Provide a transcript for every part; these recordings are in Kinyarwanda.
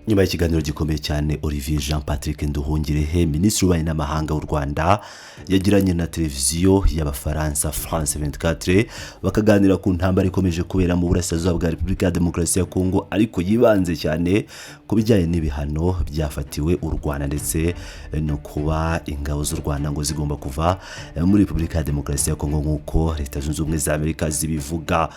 Nyuma y'ikiganiro gikomeye cyane Olivier Jean Patrick Nduhungirehe, Minisitiri w'Ububanyi n'Amahanga w'u Rwanda, yagiranye na televiziyo y'Abafaransa France 24, bakaganira ku ntambara ikomeje kubera mu burasirazuba bwa Repubulika ya Demokarasi ya Kongo, ariko yibanze cyane ku bijyanye n'ibihano byafatiwe u Rwanda ndetse no kuba ingabo z'u Rwanda ngo zigomba kuva muri Repubulika ya Demokarasi ya Kongo nk'uko Leta Zunze Ubumwe za Amerika zibivuga.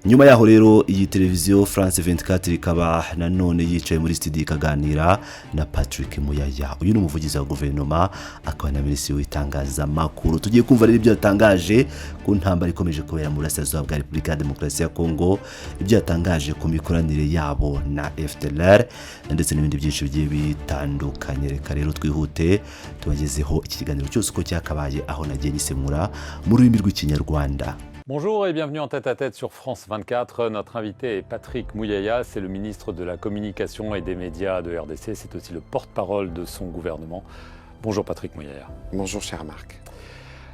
Nyuma yaho rero, iyi televiziyo France 24 ikaba nanone yicaye muri studio ikaganira na Patrick Muyaya. Uyu ni umuvugizi wa guverinoma, akaba na minisitiri w'itangazamakuru. Tugiye kumva rero ibyo yatangaje ku ntambara ikomeje kubera mu burasirazuba bwa Repubulika ya Demokarasi ya Kongo, ibyo yatangaje ku mikoranire yabo na FDLR ndetse n'ibindi byinshi bigiye bitandukanye. Reka rero twihute tubagezeho iki kiganiro cyose uko cyakabaye, aho nagiye gisemura mu rurimi rw'Ikinyarwanda. Bonjour et bienvenue en tête à tête sur France 24. Notre invité est Patrick Muyaya, c'est le ministre de la Communication et des Médias de RDC, c'est aussi le porte-parole de son gouvernement. Bonjour Patrick Muyaya. Bonjour cher Marc.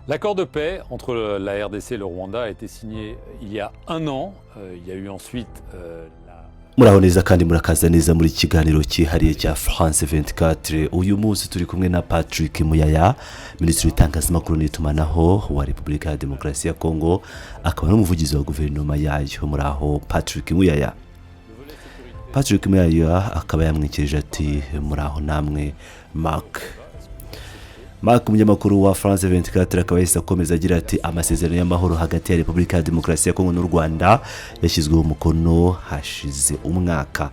L'accord de paix entre la RDC et le Rwanda a été signé il y a un an. Il y a eu ensuite la Muraho neza kandi murakaza neza muri kiganiro cyihariye cya France 24. Uyu munsi turi kumwe na Patrick Muyaya, minisitiri w'itangazamakuru n'itumanaho wa Repubulika ya Demokarasi ya Kongo, akaba n'umuvugizi wa guverinoma yayo. Muraho Patrick Muyaya. Patrick Muyaya akaba yamwikirije ati: "Muraho namwe Mark." Mark, umunyamakuru wa France 24, akaba yahise akomeza agira ati: "Amasezerano y'amahoro hagati ya Repubulika ya Demokarasi ya Kongo n'u Rwanda yashyizweho umukono hashize umwaka.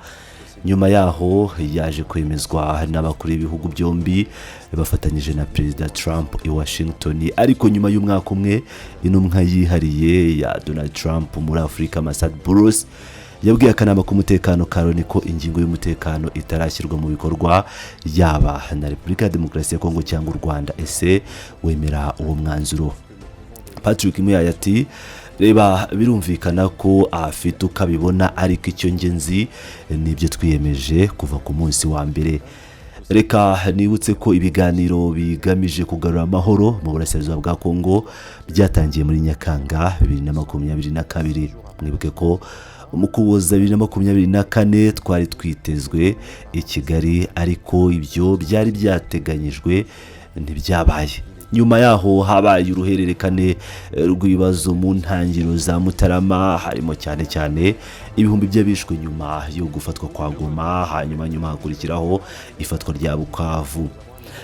Nyuma yaho yaje kwemezwa n'abakuru b'ibihugu byombi bafatanyije na Perezida Trump i Washington. Ariko nyuma y'umwaka umwe, intumwa yihariye ya Donald Trump muri Afurika, Massad Boulos, yabwiye akanama k'umutekano ka Loni ko ingingo y'umutekano itarashyirwa mu bikorwa, yaba na Repubulika ya Demokarasi ya Kongo cyangwa u Rwanda. Ese wemera uwo mwanzuro?" Patrick Muyaya ati: "Reba, birumvikana ko afite uko abibona, ariko icyo ngenzi nibyo twiyemeje kuva ku munsi wa mbere. Reka nibutse ko ibiganiro bigamije kugarura amahoro mu burasirazuba bwa Kongo byatangiye muri Nyakanga 2022. Mwibuke ko mu Kuboza 2024 twari twitezwe i Kigali, ariko ibyo byari byateganyijwe ntibyabaye. Nyuma yaho habaye uruhererekane rw'ibibazo mu ntangiriro za Mutarama, harimo cyane cyane ibihumbi by'abishwe nyuma yo gufatwa kwa Goma, hanyuma nyuma hakurikiraho ifatwa rya Bukavu.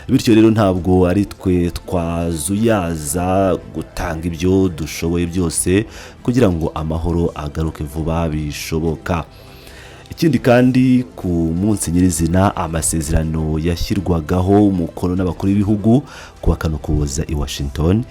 Bityo rero ntabwo ari twe twazuyaza gutanga ibyo dushoboye byose kugira ngo amahoro agaruke vuba bishoboka. Ikindi kandi, ku munsi nyirizina amasezerano yashyirwagaho umukono n'abakuru b'ibihugu ku wa 4 Ukuboza i Washington,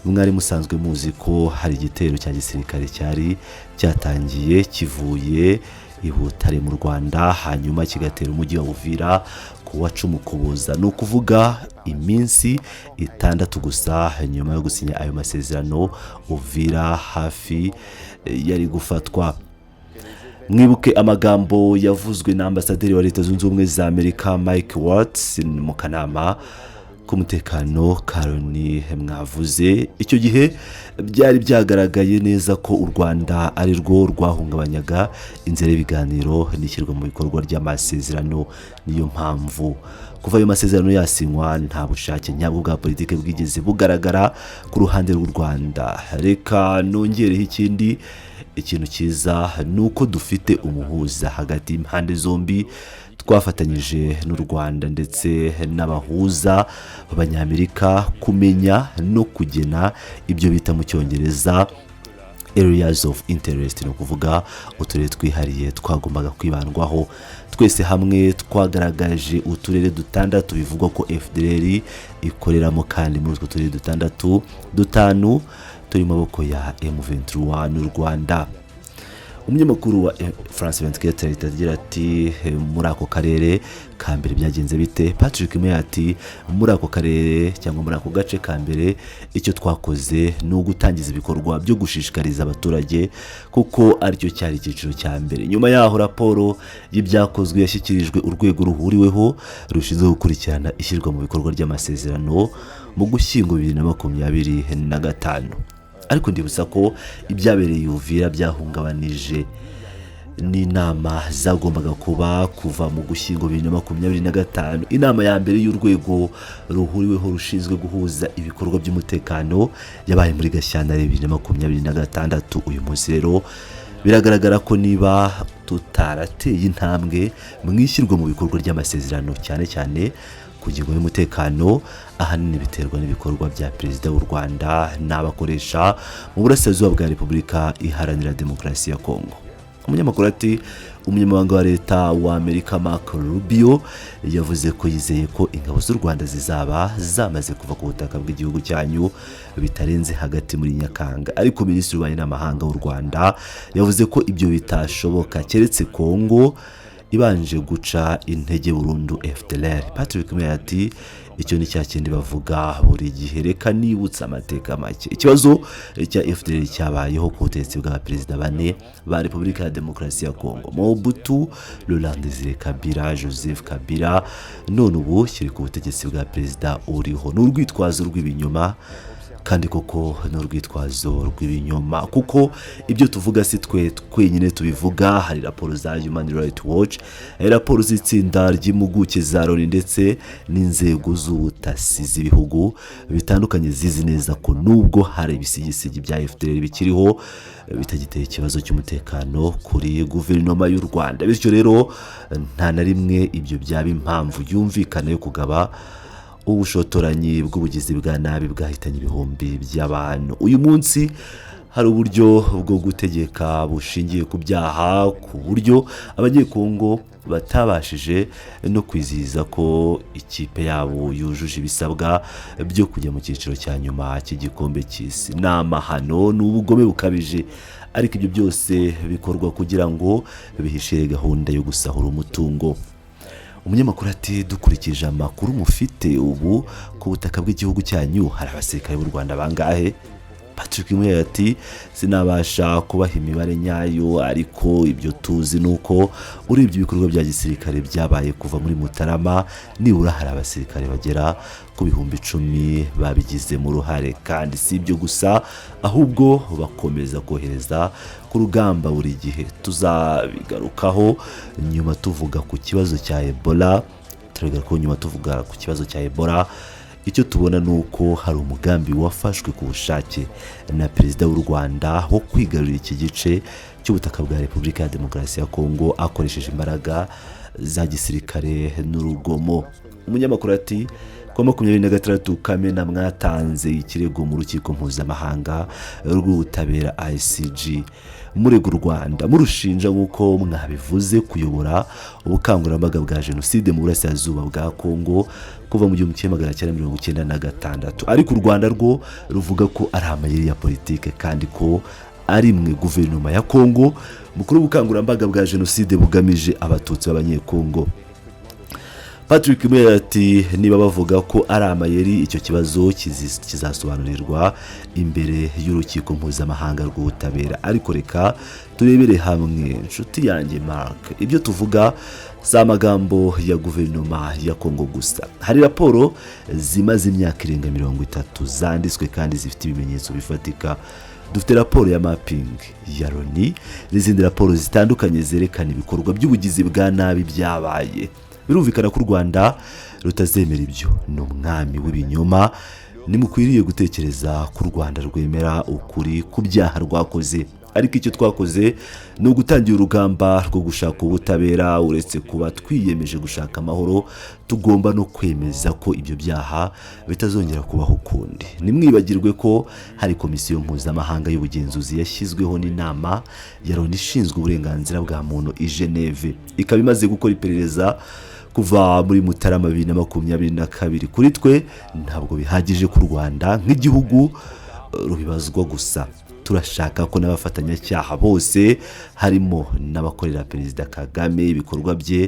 mwari musanzwe muzi ko hari igitero cya gisirikare cyari cyatangiye kivuye i Butare mu Rwanda, hanyuma kigatera umujyi wa Uvira ku wa 10 Ukuboza, ni ukuvuga iminsi 6 gusa nyuma yo gusinya ayo masezerano, Uvira hafi yari gufatwa. Mwibuke amagambo yavuzwe na ambasaderi wa Leta Zunze Ubumwe za Amerika Mike Waltz mu kanama k'umutekano ka Loni mwavuze. Icyo gihe byari byagaragaye neza ko u Rwanda ari rwo rwahungabanyaga inzira y'ibiganiro n'ishyirwa mu bikorwa ry'amasezerano. Niyo mpamvu kuva ayo masezerano yasinywa nta bushake nyabwo bwa politiki bwigeze bugaragara ku ruhande rw'u Rwanda. Reka nongereho ikindi: ikintu cyiza ni uko dufite umuhuza hagati y'impande zombi. Twafatanyije n'u Rwanda ndetse n'abahuza b'Abanyamerika kumenya no kugena ibyo bita mu Cyongereza areas of interest, ni ukuvuga uturere twihariye twagombaga kwibandwaho. Twese hamwe twagaragaje uturere dutandatu bivugwa ko FDLR ikoreramo, kandi muri utwo turere dutandatu, dutanu turi mu maboko ya M23 n'u Rwanda." Umunyamakuru wa France 24 ahita agira ati: "Muri ako karere ka mbere byagenze bite?" Patrick Muyaya ati: "Muri ako karere cyangwa muri ako gace ka mbere, icyo twakoze ni ugutangiza ibikorwa byo gushishikariza abaturage, kuko aricyo cyari icyiciro cya mbere. Nyuma yaho raporo y'ibyakozwe yashyikirijwe urwego ruhuriweho rushinzwe gukurikirana ishyirwa mu bikorwa ry'amasezerano mu Gushyingo 2025. Ariko ndibutsa ko ibyabereye Uvira byahungabanije N'inama zagombaga kuba kuva mu Gushyingo 2025. Inama ya mbere y'urwego ruhuriweho rushinzwe guhuza ibikorwa by'umutekano yabaye muri Gashyantare 2026. Uyu munsi rero biragaragara ko niba tutarateye intambwe mu ishyirwa mu bikorwa ry'amasezerano, cyane cyane ku ngingo y'umutekano, ahanini biterwa n'ibikorwa bya Perezida w'u Rwanda n'abakoresha mu burasirazuba bwa Repubulika Iharanira Demokarasi ya Kongo. Umunyamakuru ati: "Umunyamabanga wa Leta wa Amerika Marco Rubio yavuze ko yizeye ko ingabo z'u Rwanda zizaba zamaze kuva ku butaka bw'igihugu cyanyu bitarenze hagati muri Nyakanga, ariko Minisitiri w'Ububanyi n'Amahanga w'u Rwanda yavuze ko ibyo bitashoboka keretse Kongo ibanje guca intege burundu FDLR." Patrick Muyaya ati: "Icyo ni cya kindi bavuga buri gihe. Reka nibutse amateka make. Ikibazo cya FDLR cyabayeho ku butegetsi bwa perezida bane ba Repubulika ya Demokarasi ya Kongo: Mobutu, Laurent Desire Kabila, Joseph Kabila, none ubu kiri ku butegetsi bwa perezida uriho. Ni urwitwazo rw'ibinyoma." Kandi koko ni urwitwazo rw'ibinyoma, kuko ibyo tuvuga si twe twenyine tubivuga. Hari raporo za Human Rights Watch, hari raporo z'itsinda ry'impuguke za Loni, ndetse n'inzego z'ubutasi z'ibihugu bitandukanye zizi neza ko nubwo hari ibisigisigi bya FDLR bikiriho, bitagiteye ikibazo cy'umutekano kuri guverinoma y'u Rwanda. Bityo rero nta na rimwe ibyo byaba impamvu yumvikana yo kugaba ubushotoranyi bw'ubugizi bwa nabi bwahitanye ibihumbi by'abantu. Uyu munsi hari uburyo bwo gutegeka bushingiye ku byaha, ku buryo Abanyekongo batabashije no kwizihiza ko ikipe yabo yujuje ibisabwa byo kujya mu cyiciro cya nyuma cy'igikombe cy'isi. Ni amahano, ni ubugome bukabije, ariko ibyo byose bikorwa kugira ngo bihishire gahunda yo gusahura umutungo. Umunyamakuru ati: "Dukurikije amakuru mufite ubu, ku butaka bw'igihugu cyanyu hari abasirikare b'u Rwanda bangahe?" Patrick Muyaya ati: "Sinabasha kubaha imibare nyayo, ariko ibyo tuzi ni uko urebye ibikorwa bya gisirikare byabaye kuva muri Mutarama, nibura hari abasirikare bagera ku 10,000 babigizemo uruhare. Kandi si ibyo gusa, ahubwo bakomeza kohereza ku rugamba buri gihe. Tuzabigarukaho nyuma tuvuga ku kibazo cya Ebola, turabigarukaho nyuma tuvuga ku kibazo cya Ebola. Icyo tubona ni uko hari umugambi wafashwe ku bushake na Perezida w'u Rwanda wo kwigarurira iki gice cy'ubutaka bwa Repubulika ya Demokarasi ya Kongo akoresheje imbaraga za gisirikare n'urugomo." Umunyamakuru ati: "Kuwa 26 Kamena mwatanze ikirego mu Rukiko Mpuzamahanga rw'Ubutabera ICJ, murega u Rwanda murushinja, nk'uko mwabivuze, kuyobora ubukangurambaga bwa jenoside mu burasirazuba bwa Kongo kuva mu 1996, ariko u Rwanda rwo ruvuga ko ari amayeri ya politike kandi ko ari mwe, guverinoma ya Kongo, mukuru w'ubukangurambaga bwa jenoside bugamije Abatutsi b'Abanyekongo." Patrick Muyaya ati: "Niba bavuga ko ari amayeri, icyo kibazo kizasobanurirwa imbere y'Urukiko Mpuzamahanga rw'Ubutabera. Ariko reka turebere hamwe, inshuti yanjye Mark, ibyo tuvuga si amagambo ya guverinoma ya Kongo gusa. Hari raporo zimaze imyaka irenga 30 zanditswe kandi zifite ibimenyetso bifatika. Dufite raporo ya mapping ya Loni n'izindi raporo zitandukanye zerekana ibikorwa by'ubugizi bwa nabi byabaye. Birumvikana ko u Rwanda rutazemera ibyo, ni umwami w'ibinyoma. Ntimukwiriye gutekereza ko u Rwanda rwemera ukuri ku byaha rwakoze. Ariko icyo twakoze ni ugutangira urugamba rwo gushaka ubutabera. Uretse kuba twiyemeje gushaka amahoro, tugomba no kwemeza ko ibyo byaha bitazongera kubaho ukundi. Ntimwibagirwe ko hari komisiyo mpuzamahanga y'ubugenzuzi yashyizweho n'inama ya Loni ishinzwe uburenganzira bwa muntu i Geneve, ikaba imaze gukora iperereza kuva muri Mutarama 2022. Kuri twe ntabwo bihagije ku Rwanda nk'igihugu rubibazwa gusa. Turashaka ko n'abafatanyacyaha bose, harimo n'abakorera Perezida Kagame ibikorwa bye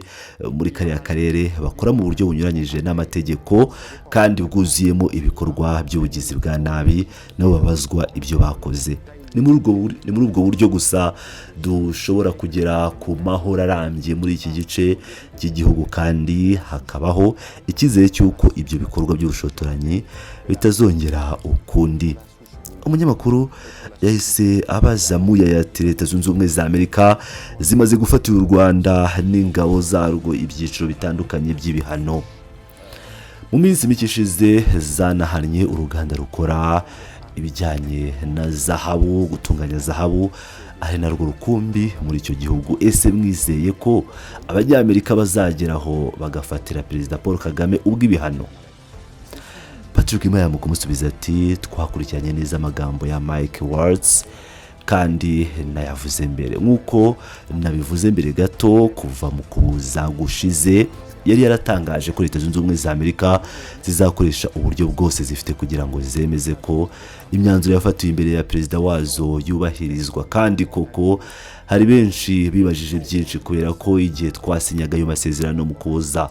muri kariya karere bakora mu buryo bunyuranyije n'amategeko kandi bwuzuyemo ibikorwa by'ubugizi bwa nabi, nabo babazwa ibyo bakoze. Ni muri ubwo buryo gusa dushobora kugera ku mahoro arambye muri iki gice cy'igihugu kandi hakabaho icyizere cy'uko ibyo bikorwa by'ubushotoranyi bitazongera ukundi." Umunyamakuru yahise abaza Muyaya ati: "Leta Zunze Ubumwe za Amerika zimaze gufatira u Rwanda n'ingabo zarwo ibyiciro bitandukanye by'ibihano. Mu minsi mike ishize zanahannye uruganda rukora ibijyanye na zahabu, gutunganya zahabu, ari narwo rukumbi muri icyo gihugu. Ese mwizeye ko Abanyamerika bazageraho bagafatira Perezida Paul Kagame ubw'ibihano?" Patrick Muyaya mu kumusubiza ati: "Twakurikiranye neza amagambo ya Mike Waltz kandi nayavuze mbere. Nk'uko nabivuze mbere gato, kuva mu Kuboza gushize yari yaratangaje ko Leta Zunze Ubumwe za Amerika zizakoresha uburyo bwose zifite kugira ngo zemeze ko imyanzuro yafatiwe imbere ya perezida wazo yubahirizwa. Kandi koko hari benshi bibajije byinshi, kubera ko igihe twasinyaga ayo masezerano mu Kuboza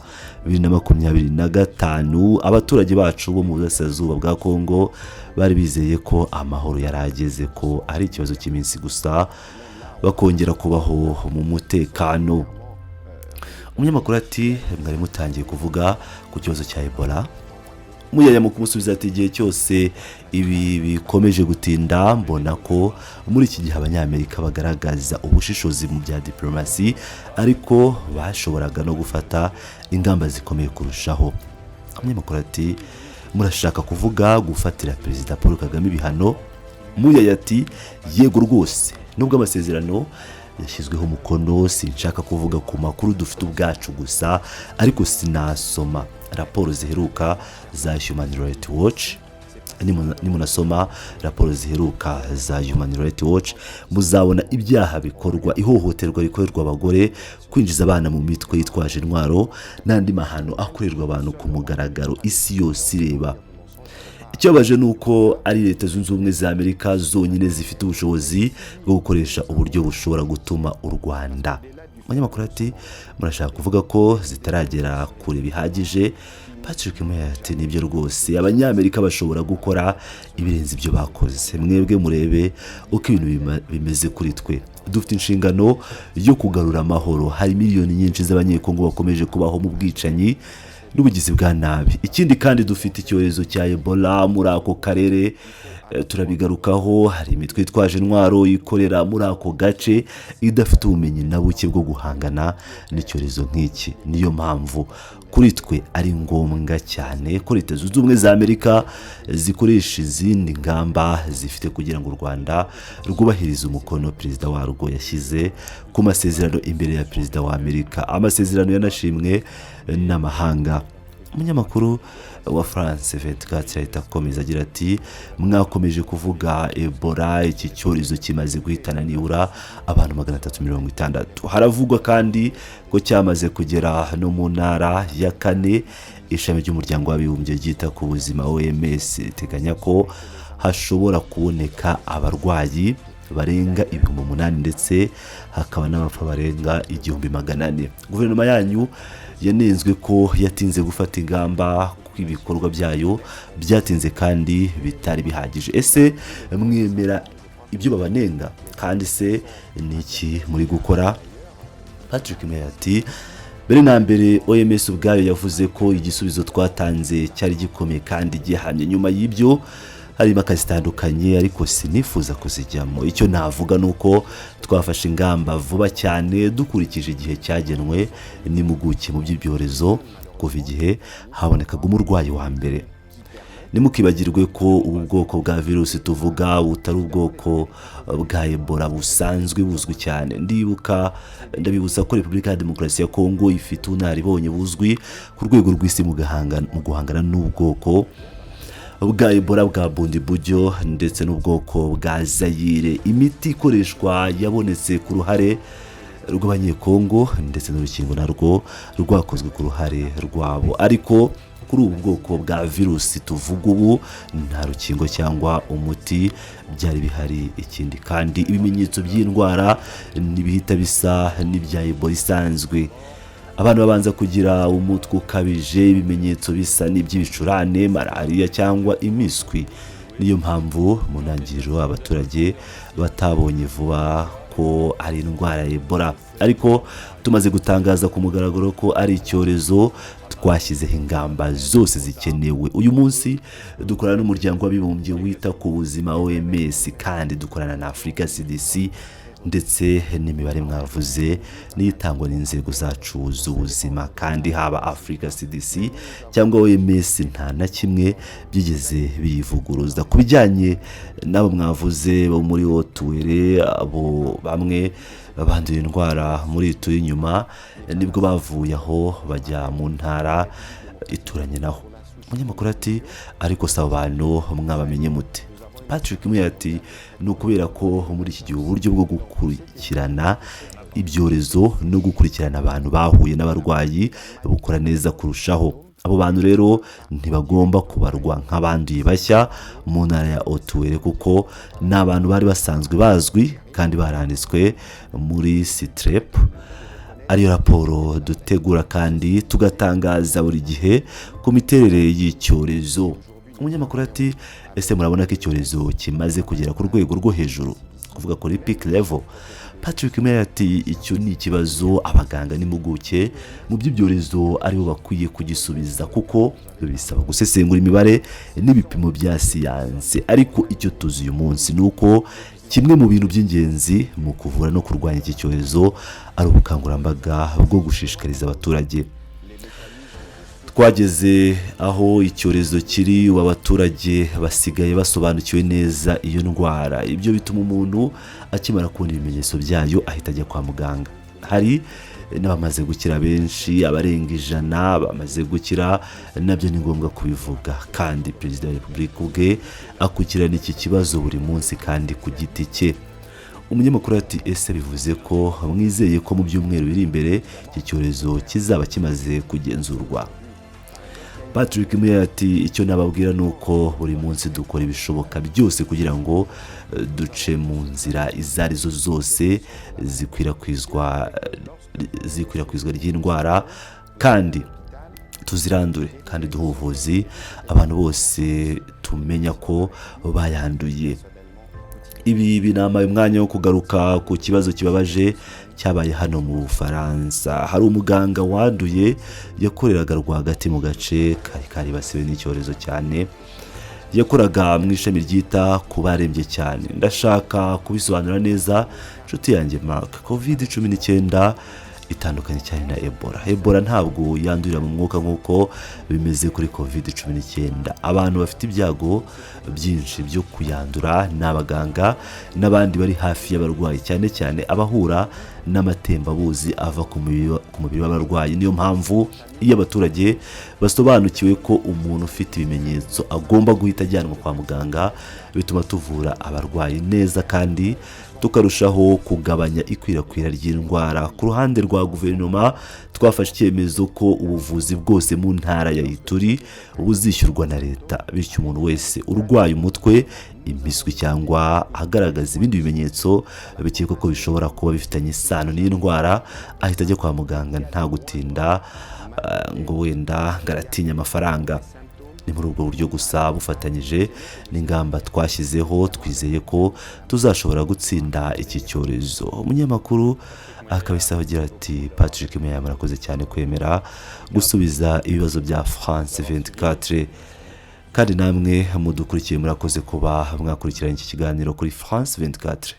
2025, abaturage bacu bo mu burasirazuba bwa Kongo bari bizeye ko amahoro yari ageze, ko ari ikibazo cy'iminsi gusa bakongera kubaho mu mutekano." Umunyamakuru ati: "Mwari mutangiye kuvuga ku kibazo cya Ebola." Muyaya mu kumusubiza ati: "Igihe cyose ibi bikomeje gutinda, mbona ko muri iki gihe Abanyamerika bagaragaza ubushishozi mu bya diplomasi, ariko bashoboraga no gufata ingamba zikomeye kurushaho." Umunyamakuru ati: "Murashaka kuvuga gufatira Perezida Paul Kagame ibihano?" Muyaya ati: "Yego rwose, nubwo amasezerano yashyizweho umukono, sinshaka kuvuga ku makuru dufite ubwacu gusa, ariko sinasoma raporo ziheruka za Human Rights Watch. Nimunasoma raporo ziheruka za Human Rights Watch, muzabona ibyaha bikorwa, ihohoterwa rikorerwa abagore, kwinjiza abana mu mitwe yitwaje intwaro n'andi mahano akorerwa abantu ku mugaragaro, isi yose ireba. Ikibabaje ni uko ari Leta Zunze Ubumwe za Amerika zonyine zifite ubushobozi bwo gukoresha uburyo bushobora gutuma u Rwanda." Umunyamakuru ati: "Murashaka kuvuga ko zitaragera kure bihagije?" Patrick Muyaya ati: "Nibyo rwose, Abanyamerika bashobora gukora ibirenze ibyo bakoze. Mwebwe murebe uko ibintu bimeze kuri twe. Dufite inshingano yo kugarura amahoro. Hari miliyoni nyinshi z'Abanyekongo bakomeje kubaho mu bwicanyi n'ubugizi bwa nabi. Ikindi kandi, dufite icyorezo cya Ebola muri ako karere, turabigarukaho. Hari imitwe yitwaje intwaro ikorera muri ako gace idafite ubumenyi na buke bwo guhangana n'icyorezo nk'iki. Niyo mpamvu kuri twe ari ngombwa cyane ko Leta Zunze Ubumwe za Amerika zikoresha izindi ngamba zifite kugira ngo u Rwanda rwubahirize umukono perezida warwo yashyize ku masezerano imbere ya perezida wa Amerika, amasezerano yanashimwe n'amahanga." Umunyamakuru wa France 24 ahita akomeza agira ati: "Mwakomeje kuvuga Ebola. Iki cyorezo kimaze guhitana nibura abantu 360. Haravugwa kandi ko cyamaze kugera no mu ntara ya kane. Ishami ry'Umuryango w'Abibumbye ryita ku buzima, OMS, riteganya ko hashobora kuboneka abarwayi barenga 8000 ndetse hakaba n'abapfa barenga 1400. Guverinoma yanyu yanenzwe ko yatinze gufata ingamba, ko ibikorwa byayo byatinze kandi bitari bihagije. Ese mwemera ibyo babanenga? Kandi se ni iki muri gukora?" Patrick Muyaya ati: "Mbere na mbere, OMS ubwayo yavuze ko igisubizo twatanze cyari gikomeye kandi gihamye. Nyuma y'ibyo hari impaka zitandukanye, ariko sinifuza kuzijyamo. Icyo navuga ni uko twafashe ingamba vuba cyane dukurikije igihe cyagenwe n'impuguke mu by'ibyorezo kuva igihe habonekaga umurwayi wa mbere. Ntimukibagirwe ko ubu bwoko bwa virusi tuvuga butari ubwoko bwa Ebola busanzwe buzwi cyane. Ndibuka, ndabibutsa ko Repubulika ya Demokarasi ya Kongo ifite ubunararibonye buzwi ku rwego rw'isi mu guhangana n'ubwoko bwa Ebola bwa Bundibugyo ndetse n'ubwoko bwa Zayire. Imiti ikoreshwa yabonetse ku ruhare rw'Abanyekongo, ndetse n'urukingo narwo rwakozwe ku ruhare rwabo. Ariko kuri ubu bwoko bwa virusi tuvuga ubu, nta rukingo cyangwa umuti byari bihari. Ikindi kandi, ibimenyetso by'indwara ntibihita bisa n'ibya Ebola isanzwe. Abantu babanza kugira umutwe ukabije, ibimenyetso bisa n'iby'ibicurane, malariya cyangwa impiswi. Niyo mpamvu mu ntangiriro abaturage batabonye vuba ko ari indwara ya Ebola. Ariko tumaze gutangaza ku mugaragaro ko ari icyorezo, Twashyizeho ingamba zose zikenewe. Uyu munsi dukorana n'Umuryango w'Abibumbye wita ku buzima, OMS, kandi dukorana na Afurika CDC, ndetse n'imibare mwavuze n'itangwa n'inzego zacu z'ubuzima. Kandi haba Afurika CDC cyangwa OMS, nta na kimwe byigeze biyivuguruza. Ku bijyanye n'abo mwavuze bo muri Haut-Uele, abo bamwe banduye indwara muri turi inyuma, nibwo bavuye aho bajya mu ntara ituranye naho. Umunyamakuru ati: "Ariko si abo bantu mwabamenye mute?" Patrick Muyaya ati: "Ni ukubera ko muri iki gihe uburyo bwo gukurikirana ibyorezo no gukurikirana abantu bahuye n'abarwayi bukora neza kurushaho. Abo bantu rero ntibagomba kubarwa nk'abanduye bashya mu ntara ya Haut-Uele, kuko ni abantu bari basanzwe bazwi kandi baranditswe muri SITREP, ariyo raporo dutegura kandi tugatangaza buri gihe ku miterere y'icyorezo." Umunyamakuru ati: "Ese murabona ko icyorezo kimaze kugera ku rwego rwo hejuru, kuvuga kuri peak level?" Patrick Muyaya ati: "Icyo ni ikibazo abaganga n'impuguke mu by'ibyorezo aribo bakwiye kugisubiza, kuko bisaba gusesengura imibare n'ibipimo bya siyanse. Ariko icyo tuzi uyu munsi ni uko kimwe mu bintu by'ingenzi mu kuvura no kurwanya iki cyorezo ari ubukangurambaga bwo gushishikariza abaturage. Twageze aho icyorezo kiri, ubu abaturage basigaye basobanukiwe neza iyo ndwara. Ibyo bituma umuntu akimara kubona ibimenyetso byayo ahita ajya kwa muganga. Hari n'abamaze gukira benshi, abarenga 100 bamaze gukira, nabyo ni ngombwa kubivuga. Kandi Perezida wa Repubulika ubwe akurikirana iki kibazo buri munsi kandi ku giti cye." Umunyamakuru ati: "Ese bivuze ko mwizeye ko mu byumweru biri imbere iki cyorezo kizaba kimaze kugenzurwa?" Patrick Muyaya ati: "Icyo nababwira ni uko buri munsi dukora ibishoboka byose kugira ngo duce mu nzira izo arizo zose zikwirakwizwa ry'indwara kandi tuzirandure, kandi duhe ubuvuzi abantu bose tumenya ko bayanduye. Ibi binampaye umwanya wo kugaruka ku kibazo kibabaje cyabaye hano mu Bufaransa. Hari umuganga wanduye, yakoreraga rwagati mu gace kari karibasiwe n'icyorezo cyane, yakoraga mu ishami ryita ku barembye cyane. Ndashaka kubisobanura neza, inshuti yanjye Mark. COVID-19 itandukanye cyane na Ebola. Ebola ntabwo yandurira mu mwuka nk'uko bimeze kuri COVID-19. Abantu bafite ibyago byinshi byo kuyandura ni abaganga n'abandi bari hafi y'abarwayi, cyane cyane abahura n'amatembabuzi ava ku mubiri w'abarwayi. Niyo mpamvu iyo abaturage basobanukiwe ko umuntu ufite ibimenyetso agomba guhita ajyanwa kwa muganga, bituma tuvura abarwayi neza kandi tukarushaho kugabanya ikwirakwira ry'indwara. Ku ruhande rwa guverinoma, twafashe icyemezo ko ubuvuzi bwose mu ntara ya Ituri buzishyurwa na leta. Bityo umuntu wese urwaye umutwe, impiswi cyangwa agaragaza ibindi bimenyetso bikekwa ko bishobora kuba bifitanye isano n'indwara, ahita ajya kwa muganga nta gutinda ngo wenda ngo aratinya amafaranga. Ni muri ubwo buryo gusa, bufatanyije n'ingamba twashyizeho, twizeye ko tuzashobora gutsinda iki cyorezo." Umunyamakuru akabisaba agira ati: "Patrick Muyaya, murakoze cyane kwemera gusubiza ibibazo bya France 24, kandi namwe mudukurikiye murakoze kuba mwakurikiranye iki kiganiro kuri France 24."